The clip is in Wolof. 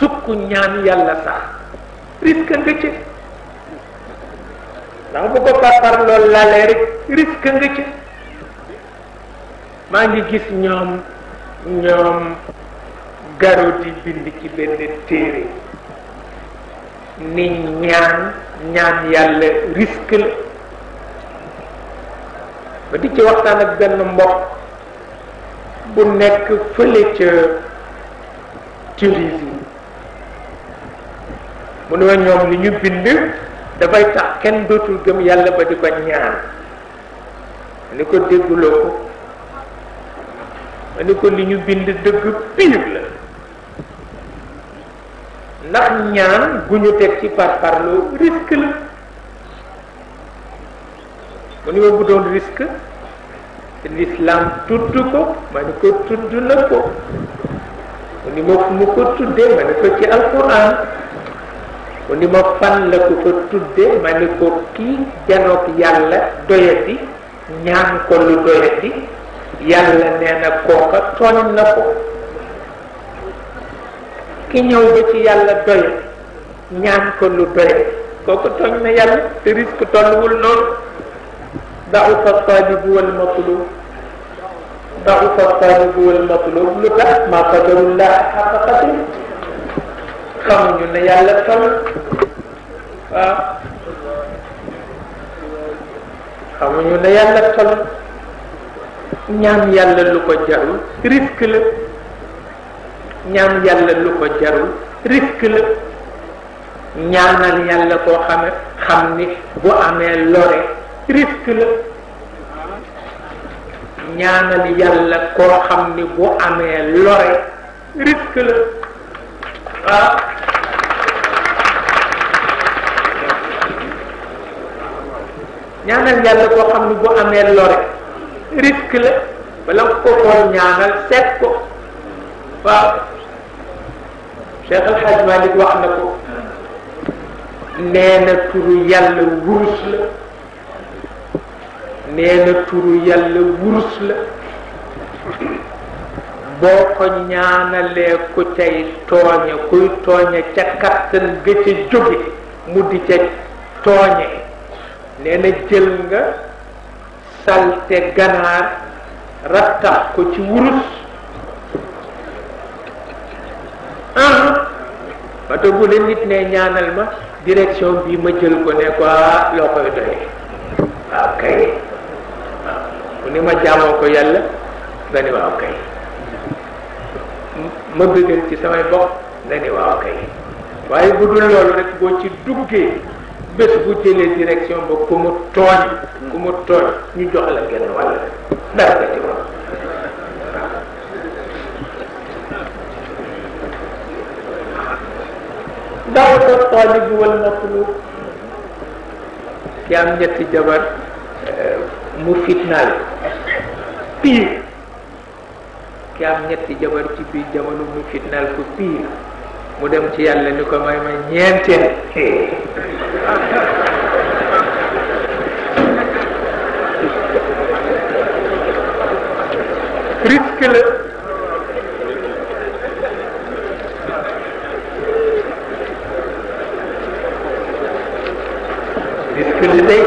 sukk ñaan yàlla sax risque nga ci ndax bu ko parpar loolu lalee rek risque nga ci. maa ngi gis ñoom garo di bind ci benn téere ni ñaan yàlla risque la ba di ci waxtaan ak benn mbokk bu nekk fële ca Tunisie mu ne ma ñoom li ñu bind dafay tax kenn dootul gëm yàlla ba di ko ñaan ni ko dégguloo ko ma ni ko li ñu bind dëgg pire la ndax ñaan gu ñu teg ci parparloo risque la mu ni ma bu doon risque te l'islam tudd ko ma ni ko tudd na ko mu ni ma fu mu ko tuddee ma ni ko ci alquran mu ni ma fan la ko fa tuddee ma ni ko kii janoog yàlla doyadi ñaan ko lu doyadi yàlla nee na kooka tooñ na ko ki ñëw ba ci yàlla doy ñaan ko lu doy kooka tooñ na yàlla te risque tolluwul noonu da'ufa talibu wal matlub da'ufa talibu wal matlub lu tax ma qadarullah haqqa qadri xamuñu ne yàlla toll waaw xamuñu ne yàlla toll ñaan yàlla lu ko jarul risque la ñaan yàlla lu ko jarul risque la ñaanal yàlla koo xam ni bu amee lore risque la ñaanal yàlla koo xam ni bu amee lore risque la waaw ñaanal yàlla koo xam ni bu amee lore risque la bala nga ko ñaanal seet ko waaw Cheikh El Hadj Malick wax na ko nee na turu yàlla wurus la nee na turu yàlla wurus la boo ko ñaanalee ku cay tooñe kuy tooñe ca kattan ga ca jóge mu di ca tooñe nee na jël nga salte ganaar rattax ko ci wurus ba te bu la nit ne ñaanal ma direction bi ma jël ko ne ko loo koy doyee waaw kay waaw mu ni ma jaamoo ko yàlla nga ni waaw kay ma bëggal ci samay bopp nga ni waaw kay waaye bu dul loolu rek boo ci duggee bés bu jëlee direction ba ku mu tooñ ñu jox la genn wàll dara nga ci wax da'ufa talibu wal matlub ki am ñetti jabar mu fitnaal pire ki am ñetti jabar ci biir jamono mu fitnaal ko pire mu dem ci yàlla ni ko may ma ñeenteel risque la risque la day